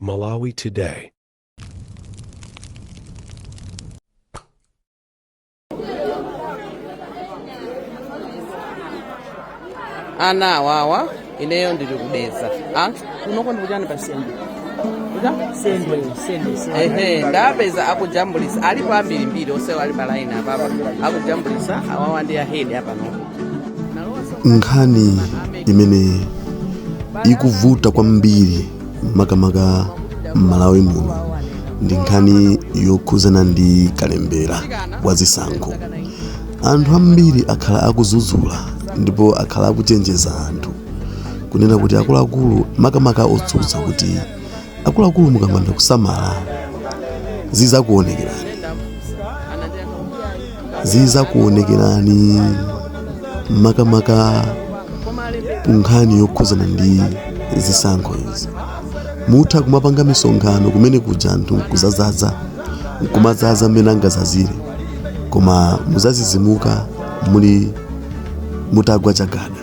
Malawi Today. Ana awawa, ineyo ndili ku Dedza. Ah, kunoko ndikuchani pa Sendwe? Kucha? Sendwe, Sendwe, Sendwe. Ehe, ndapeza akujambulisa, alipo ambirimbiri onsewo ali pa line apapa akujambulisa. Awawa ndi ahedi apanopo. Nkhani imene ikuvuta kwambiri makamaka m'Malawi muno ndi nkhani yokhuzana ndi kalembera wa zisankho. Anthu ambiri akhala akudzudzula ndipo akhala akuchenjeza anthu kunena kuti akuluakulu, makamaka otsutsa, kuti akuluakulu mukamanda kusamala zizakuonekerani, zizakuonekerani, makamaka nkhani yokhuzana ndi zisankho izi. Mutha kumapanga misonkhano kumene kuja, anthu nkuzazaza, nkumazaza mmene angazazire, koma muzazizimuka muli mutagwa chagada.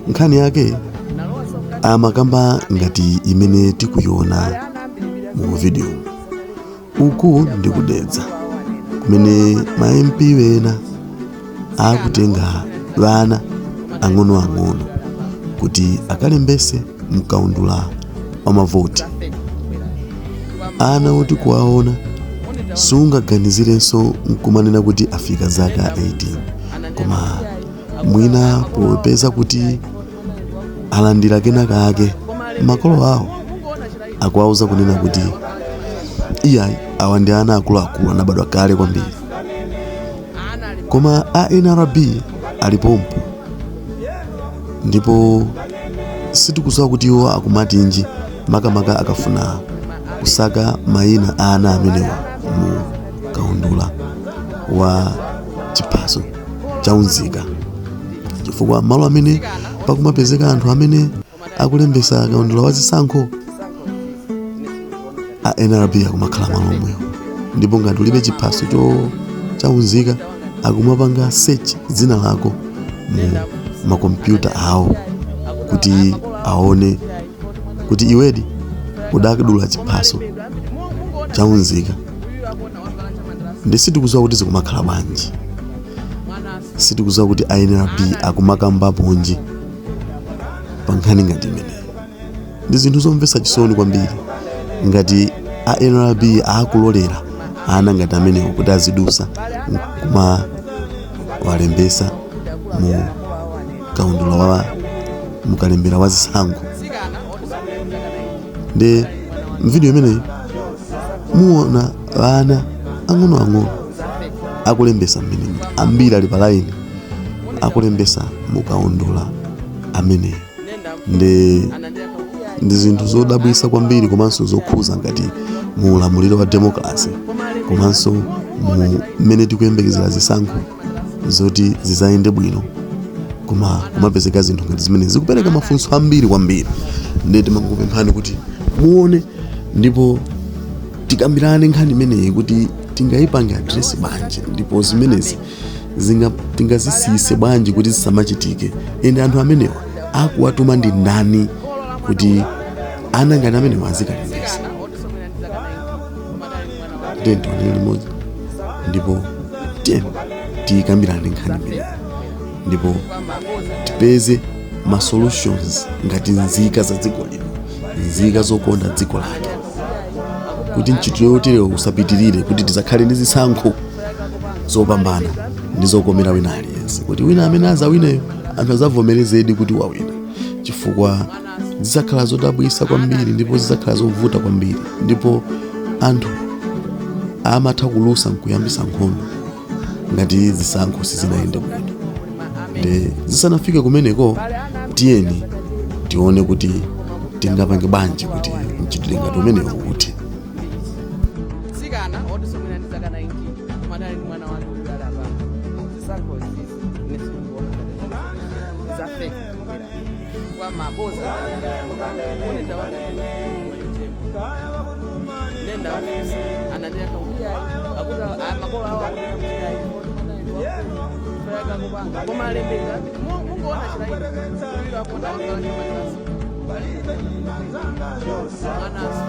Nkhani yake amakamba ngati imene tikuiona mu video. Uku ndi ku Dedza kumene ma MP ena akutenga vana ang'onoang'ono kuti akalembese mkaundula wa mavoti, ana oti kuwaona sungaganizirenso nkumanena kuti afika zaka 18, koma mwina popeza kuti alandira kena kake, makolo awo akuwauza kunena kuti iyayi, awa ndi ana akuluakulu, anabadwa kale kwambiri. Koma a NRB alipompo ndipo sitikudziwa kuti iwo akumatinji, makamaka akafuna kusaka mayina a ana amenewa mu kaundula wa chiphaso chaunzika, chifukwa malo amene pakumapezeka anthu amene akulembesa kaundula wa zisankho, a NRB akumakhala malo omwewo, ndipo ngati ulibe chiphaso chaunzika, akumapanga search dzina lako mu makompyuta awo kuti aone kuti iwedi udadula chiphaso chaunzika. Ndi sitikudziwa kuti zikumakhala bwanji, sitikudziwa kuti a NRB akumakambaponji pa nkhani ngati imeneyi. Ndi zinthu zomvetsa chisoni kwambiri ngati a NRB akulolera ana ngati amenewo kuti azidusa kuma walembesa mu kaundula wa mukalembera wa zisankho. Ndi mvidiyo imeneyi muona ana ang'onoang'ono akulembesa mmenemu, ambiri ali pa line akulembesa mukaundula ameneyi. Ndi zinthu zodabwitsa kwambiri komanso zokhuza ngati mu ulamuliro wa democracy komanso mu mmene tikuyembekezera zisankho zoti zizayende bwino, koma kumapezeka zinthu ngati zimene zikupereka mafunso ambiri kwambiri. Ndi timangokupemphani kuti muone ndipo tikambirane nkhani imeneyi kuti tingayipange address bwanji, ndipo zimenezi tingazisiyise bwanji kuti zisamachitike. Ende anthu amenewa akuwatuma ndi ndani kuti ana ngati amenewa azikalembesa? Tiye tionere limodzi ndipo tiye tiyikambirane nkhani imeneyi ndipo tipeze ma solutions ngati nzika za dziko lino, nzika zokonda dziko lake, kuti mchitidwe yoterewo usapitirire, kuti tizakhale ndi zisankho zopambana ndi zokomera wina aliyense, kuti wina amene azawineyo anthu azavomerezedi kuti wawina, chifukwa zizakhala zodabwitsa kwambiri ndipo zizakhala zovuta kwambiri, ndipo anthu amatha kulusa nkuyambisa nkhondo ngati zisankho sizinayende bwino. Ndi zisanafike kumeneko, tiyeni tione kuti tingapange bwanji kuti mchitidwe ngati umenewo uthe. Mtsikana otisomera ndi zaka 19 koma adali ndi mwana wake uyu ali apa. Zisankho izizi nesikuona za fake kwa maboza. Onenda wanga nenda ofisi anandiyankha kuti ayi, akuti makolo awo akunena kuti ayi, kupanga koma alembera. Mungoona chilaini uyu akonda wakhala chamanasi mwanaso.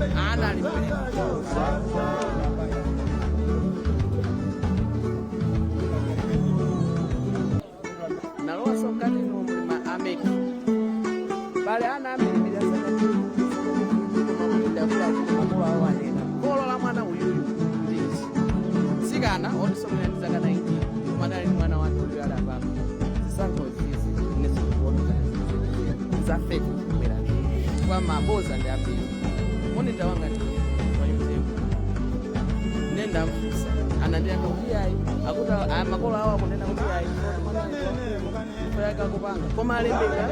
Ana ali mbere. Nalowaso mkati muli ma ameki pale ana ambirimbiri asakakulu awo anena kholo la mwana uyuyu ndi ichi mtsikana otisomera ndi zaka 19 koma adali ndi mwana wake uyu ali apapa. Zisankho izizi ine sindikuona za fake kubwera kwa maboza ndi ambiri. Monitor wanga ndi wa UTM, nenda mfusa anandiyankha kuti ayi, akuti aya makolo awo akunena kuti ayi akupanga koma alembeka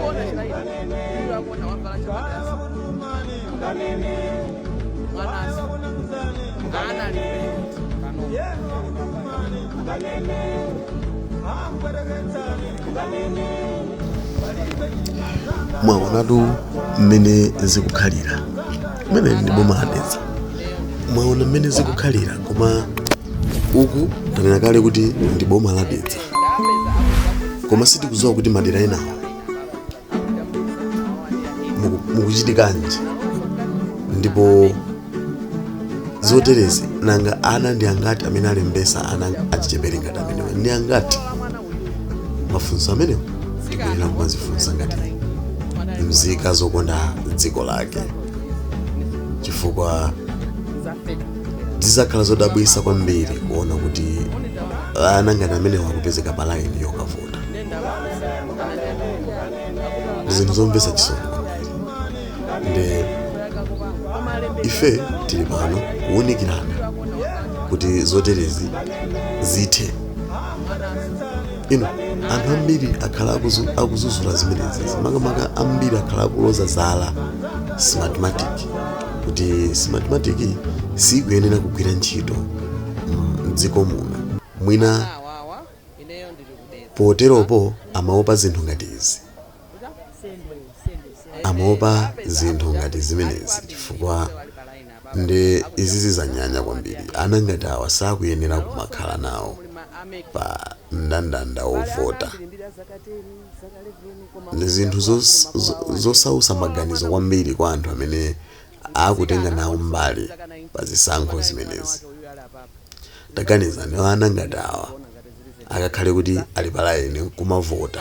kuona chilaini uyu akuona wavala chamakazi mwanaso ana ali pano. Mwaonatu mmene zikukhalira mmene ndi boma la Dedza. Mwaona mmene zikukhalira, koma uku tanena kale kuti ndi boma la Dedza, koma sitikudziwa kuti madera enawo mukuchitikanji. Ndipo zoterezi, nanga ana ndi angati amene alembesa? Ana achichepere ngati amenewa ndi angati? Mafunso amenewo tikuyenera kumazifunsa ngati mzika zokonda dziko lake, chifukwa zizakhala zodabwisa kwambiri kuona kuti ana ngati amenewa akupezeka pa line yokavota. Ndi zinthu zomvetsa chisoni kwambiri. Ndi ife tili pano kuwunikirana kuti zoterezi zithe. Ino anthu ambiri akhala akuzuzula zimenezi, makamaka ambiri akhala akuloza zala Smartmatic kuti Smartmatic sikuyenera kugwira ntchito mdziko muno. Mwina awawa ineyo ndili kudetsa. Poteropo amaopa zinthu ngati izi, amaopa zinthu ngati zimenezi, chifukwa ndi izizi zanyanya kwambiri. Ana ngati awa sakuyenera kumakhala nawo pa mndandanda wovota. Ndi zinthu zosausa maganizo kwambiri kwa anthu amene akutenga nawo mbali pa zisankho zimenezi. Taganizani, ana ngati awa akakhale kuti ali pa line kumavota,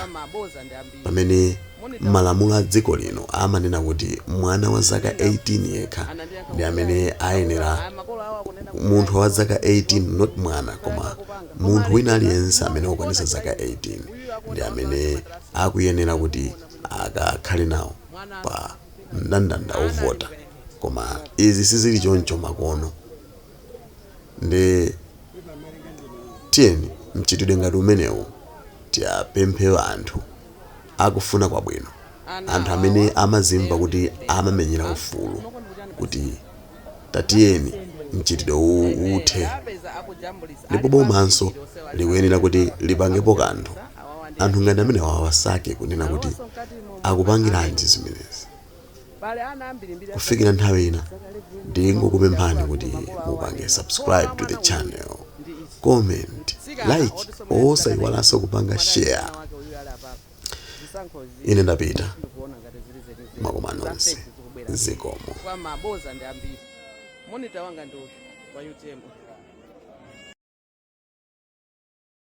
pamene malamulo a dziko lino amanena kuti mwana wa zaka 18 yekha ndi amene ayenera, munthu wa zaka 18, not mwana, koma munthu wina aliyense amene wakwanisa zaka 18 ndi amene akuyenera kuti akakhale nawo pa mndandanda wovota. Koma izi sizili choncho makono. Ndi tiyeni mchitidwe ngati umenewu tiyapemphe anthu akufuna kwabwino, anthu amene amazimva kuti amamenyera ufulu, kuti tatiyeni mchitidwe uwu uthe. Ndipo bomanso likuyenera kuti lipangepo kanthu, anthu ngati amene wawasake kunena kuti akupangiranji zimenezi. Kufikira nthawi ina, ndingokupemphani kuti mupange subscribe to the channel, comment, like, osayiwalanso kupanga share. Ine ndapita, mwakoma nonse, zikomo. Kwa maboza ndi ambiri. Monitor wanga ndi uyu wa UTM.